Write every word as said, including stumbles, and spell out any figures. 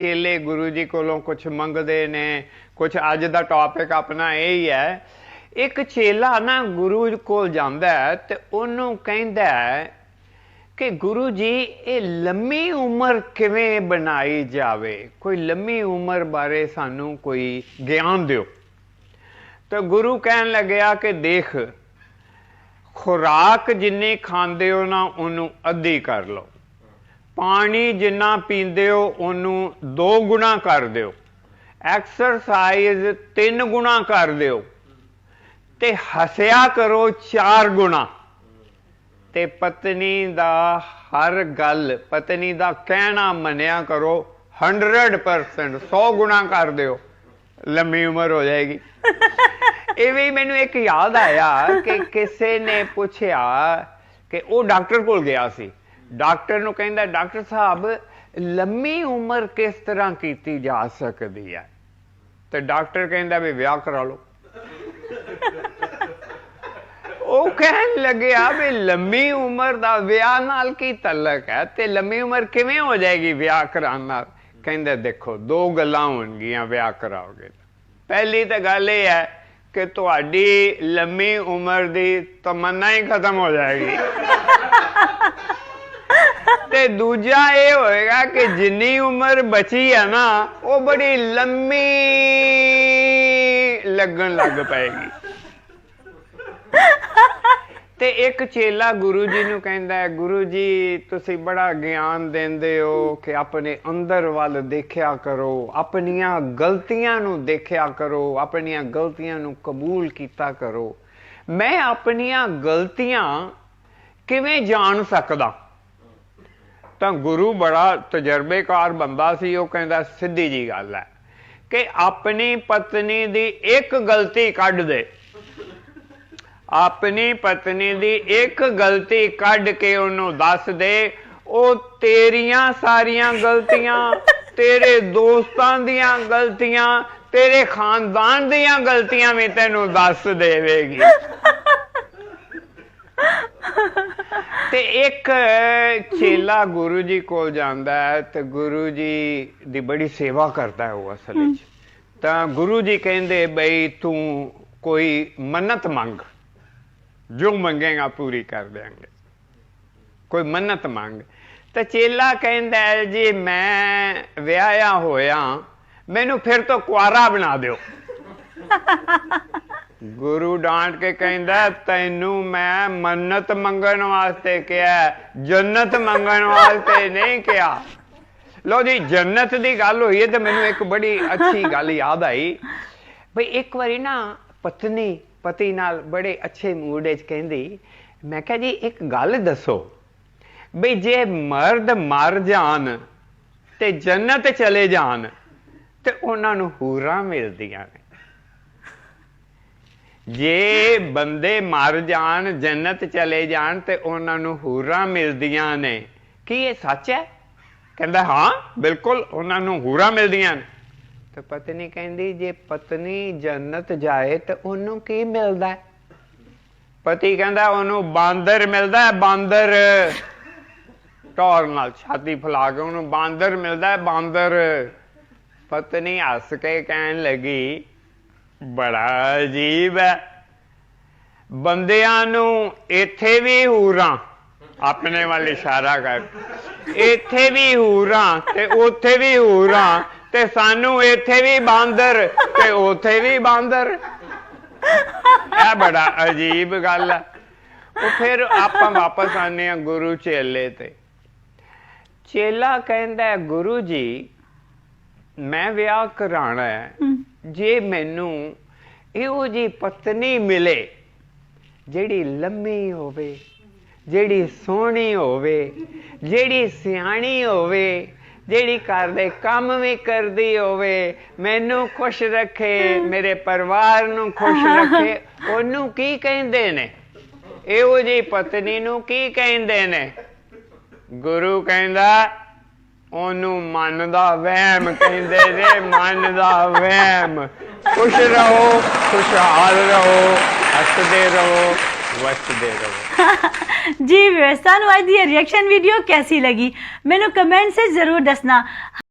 चेले गुरु जी कोलों कुछ मंगदे ने। कुछ अज दा टॉपिक अपना यही है। एक चेला ना गुरु कोल जांदा है ते ओनू कहंदा है कि गुरु जी, ये लम्मी उम्र किवें बनाई जावे, कोई लम्मी उम्र बारे सानू कोई ज्ञान दियो। तो गुरु कहन लग्या कि देख, खुराक जिन्नी खांदे हो ना, ओनू अद्धी कर लो। पानी जिन्ना पींदे हो, ओनू दो गुणा कर दो। एक्सरसाइज तीन गुणा कर दो। ते हंसया करो चार गुणा। ते पत्नी दा हर गल, पत्नी दा कहना मन्या करो, हंड्रेड परसेंट, सौ गुणा कर दो, लम्मी उम्र हो जाएगी। इवें ही मैनू एक याद आया कि किसी ने पूछया कि वो डॉक्टर कोल गया सी। डॉक्टर नू कहंदा, "डॉक्टर साहब, लम्मी उम्र किस तरह कीती जा सकदी है?" ते डॉक्टर कहंदा, "भी ब्याह करा लो।" वो कहन लग्या, "भी लम्मी उम्र दा ब्याह नाल की तल्लक है, ते लम्मी उम्र किवें हो जाएगी ब्याह करान नाल?" कहंदा, "देखो, दो गल्लां होणगियां ब्याह कराओगे। पहली तो गल ये है कि तुहाडी लम्मी उम्र दी तमन्ना ही खत्म हो जाएगी।" ते दूजा ये होएगा कि जिन्नी उम्र बची है ना, वो बड़ी लम्मी लगन लग पाएगी। ते एक चेला गुरु जी नू कहंदा है, "गुरु जी, तुसी बड़ा ज्ञान देंदे हो कि अपने अंदर वल देखया करो, अपनियां गलतियां नू देखया करो, अपनियां गलतियां नू कबूल कीता करो। मैं अपनियां गलतियां किवें जान सकदा?" तां गुरु बड़ा तजर्बेकार बंदा सी, वो कहंदा, "सीधी जी गल है कि अपनी पत्नी दी एक गलती कढ दे, अपनी पत्नी दी एक गलती कढ के ओनू दस दे, ओ तेरियां सारियां गलतियां, तेरे दोस्तां दियां गलतियां, तेरे खानदान दियां गलतियां भी तेनू दस देवेगी।" ते एक चेला गुरु जी कोल जांदा है ते गुरु जी दी बड़ी सेवा करदा है वो असल हम्म। विच। तां गुरु जी कहंदे, "बई तू कोई मन्नत मंग, जो मंगेगा पूरी कर देंगे, कोई मन्नत मंग।" ते चेला कहंदा है, "जी मैं ब्याहया होया, मैनू फिर तो कुआरा बना दो।" गुरु डांट के कहंदा, "तैनू मैं मन्नत मंगण वास्ते कहा, जन्नत मंगण वास्ते नहीं कहा।" लो जी, जन्नत दी गल हुई है तो मैनू एक बड़ी अच्छी गल याद आई। भाई, एक बारी ना पत्नी पति नाल बड़े अच्छे मूड विच कहंदी, "मैं कहा जी, एक गल दसो, बई जे मर्द मर जान ते जन्नत चले जान ते उन्हां नू हूरां मिलदियां ने, जे बंदे मर जान, जन्नत चले जान ते उन्हां नू हूरां मिलदियां ने, की ये सच है?" कहंदा, "हाँ, बिल्कुल, उन्हां नू हूरां मिलदियां ने।" ते पत्नी कहंदी, "जे पत्नी जन्नत जाए ते ओनू की मिलदा है?" पति कहंदा, "ओनू बांदर मिलदा है, बांदर।" टौर नाल छाती फैला के, "ओनू बांदर मिलदा है, बांदर।" पत्नी हंस के कहन लगी, "बड़ा अजीब है, बंदियां नू इत्थे भी हूरां," अपने वाल इशारा कर, "इत्थे भी हूरां ते उथे भी हूरां, ते सानू इत्थे भी बांदर ते उथे भी बांदर।" यह बड़ा अजीब गल है। वो फिर आपां वापस आने हैं गुरु चेले ते। चेला कहंदा है, "गुरु जी, मैं ब्याह कराना है, हम्म। जे मैनू इहो जी पत्नी मिले, जेड़ी लम्मी होवे, जेड़ी सोहनी होवे, जेड़ी सियाणी होवे, जेड़ी घर दे काम भी करदी होवे, मैनू खुश रखे, मेरे परिवार नू खुश रखे, ओनू की कहंदे ने? इहो जी पत्नी नू की कहंदे ने?" गुरु कहंदा, "ओनू मन दा वहम कहंदे जे, मन दा वहम।" खुश रहो, खुशहाल रहो, हसदे रहो, वसदे रहो। जी व्यूअर्स, थानू अज दी रिएक्शन वीडियो कैसी लगी, मैनू कमेंट से जरूर दसना।